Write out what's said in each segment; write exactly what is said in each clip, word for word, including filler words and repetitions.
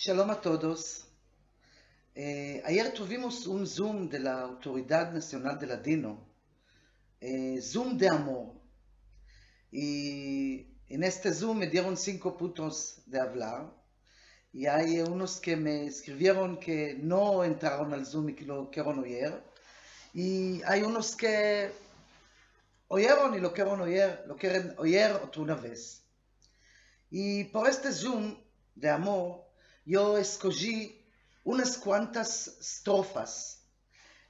Shalom a todos. Eh, ayer tuvimos un Zoom de la Autoridad Nacional de Ladino, eh, Zoom de amor. Y en este Zoom me dieron sinko puntos de avlar. Y ay unos ke me eskrivieron ke no entraron al Zoom i ke lo keren oyer. Y ay unos ke oyeron i lo keren oyer, lo keren oyer otra una vez. I por este Zoom de amor, yo eskoji unas kuantas strofas,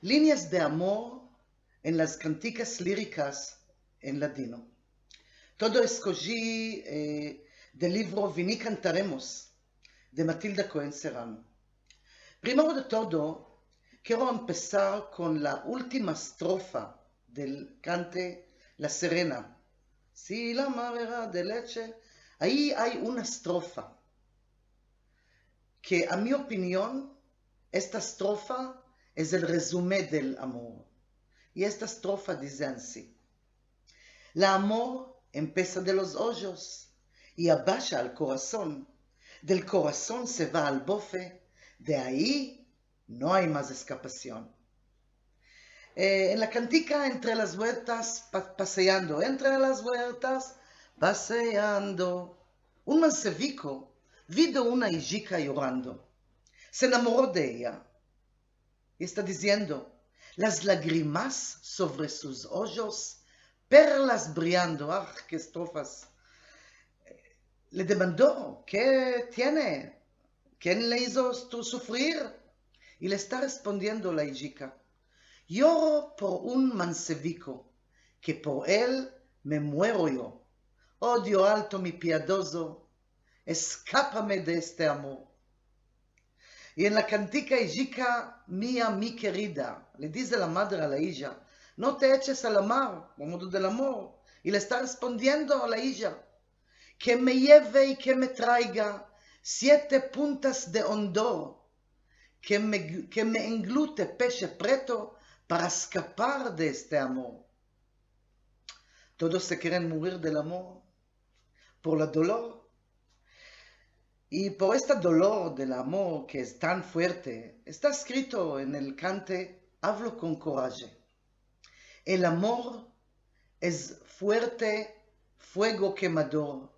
linyas de amor en las kantikas lirikas en ladino. Todo eskoji, eh, del livro Vini kantaremos, de Matilda Koen Serrano. Primero de todo, kero empesar kon la ultima strofa del kante La Sirena. Si la mar era de leche, ayi ay una strofa ke, a mi opinion, esta strofa es el rezume del amor. I esta strofa dize ansi: La amor empesa de los ojos i abasha al korason, del korason se va al bofe, de ayi no ay mas eskapasion. Eh, en la kantika Entre las vuertas pa-, paseando, entre las vuertas paseando, un manseviko vido una ijika yorando. Se enamoro de eya i esta diziendo, las lagrimas sovre sus ojos, perlas briando. Ah, ke strofas! Le demando: Ke tiene? Ken le izo tu-, sufrir? I le esta respondiendo la ijika: Yoro por un manseviko, ke por el me muero yo. O Dio alto, mi piadozo, eskapame de este amor. I en la kantika Ijika mia, mi kerida, le dize la madre a la ija: No te eches a la mar, por modo del amor. I le esta respondiendo a la ija: Ke me yeve i ke me traiga siete puntas de ondor, ke me, ke me englute peche preto para eskapar de este amor. Todos se keren murir del amor por la dolor. I por esta dolor del amor ke es tan fuerte, esta eskrito en el kante Avlo kon koraje. El amor es fuerte fuego kemador,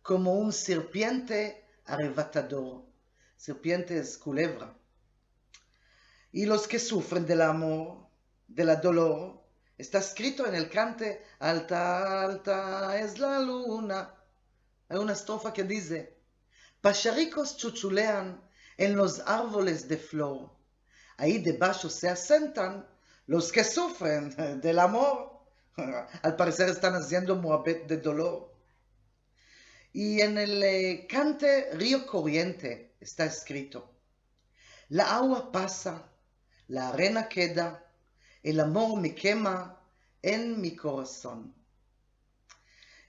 komo un sirpiente arrebatador. Sirpiente es kulevra. I los ke sufren del amor, de la dolor, esta eskrito en el kante Alta, alta es la luna. Ay una estrofa ke dize: Pasharikos chuchulean en los arvoles de flor. Ayi debasho se asentan los ke sufren del amor. Al pareser estan aziendo muabet de dolor. I en el, eh, kante Rio Koriente esta eskrito: La agua pasa, la arena keda, el amor me kema en mi korason.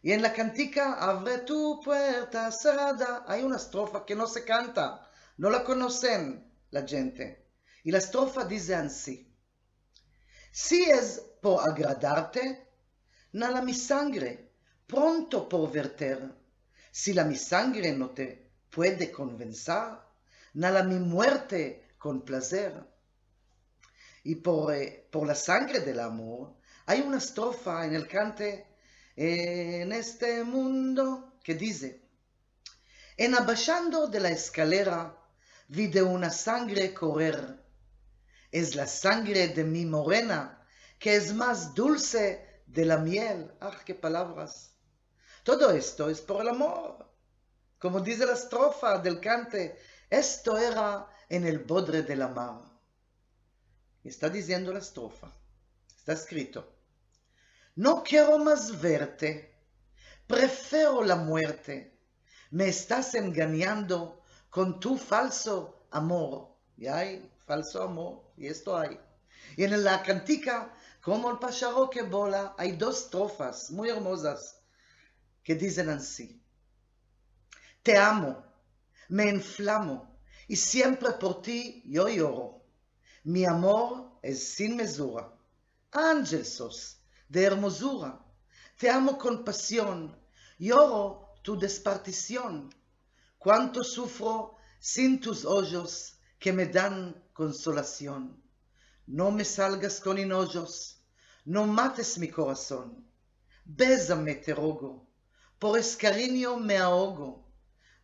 I en la kantika Avre tu puerta serada ay una estrofa ke no se kanta, no la konosen la djente. I la estrofa dize ansi: Si es por agradarte, na la mi sangre pronto por verter. Si la mi sangre no te puede konvensar, na la mi muerte kon plazer. I por, eh, por la sangre del amor ay una estrofa en el kante En este mundo ke dize: En abashando de la eskalera vi de una sangre korer. Es la sangre de mi morena ke es mas dulse de la miel. Ah, ke palavras! Todo esto es por el amor. Komo dize la estrofa del kante, esto era en el bodre de la mar. I esta diziendo la estrofa. Esta eskrito: No kero mas verte, prefero la muerte. Me estas enganyando kon tu falso amor. I ay falso amor, i esto ay. I en la kantika Komo el pasharo ke bola ay dos estrofas muy ermozas ke dizen ansi: Te amo, me enflamo, i siempre por ti yo yoro. Mi amor es sin mezura, anjel sos de ermozura. Te amo kon pasion, yoro tu despartision. Kuanto sufro sin tus ojos ke me dan konsolasion. No me salgas kon enojos, no mates mi korason. Bezame, te rogo, por es karinyo me ahogo.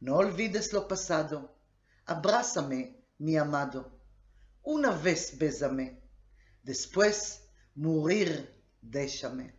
No olvides lo pasado, abrasame, mi amado. Una vez bezame, despues murir deshame.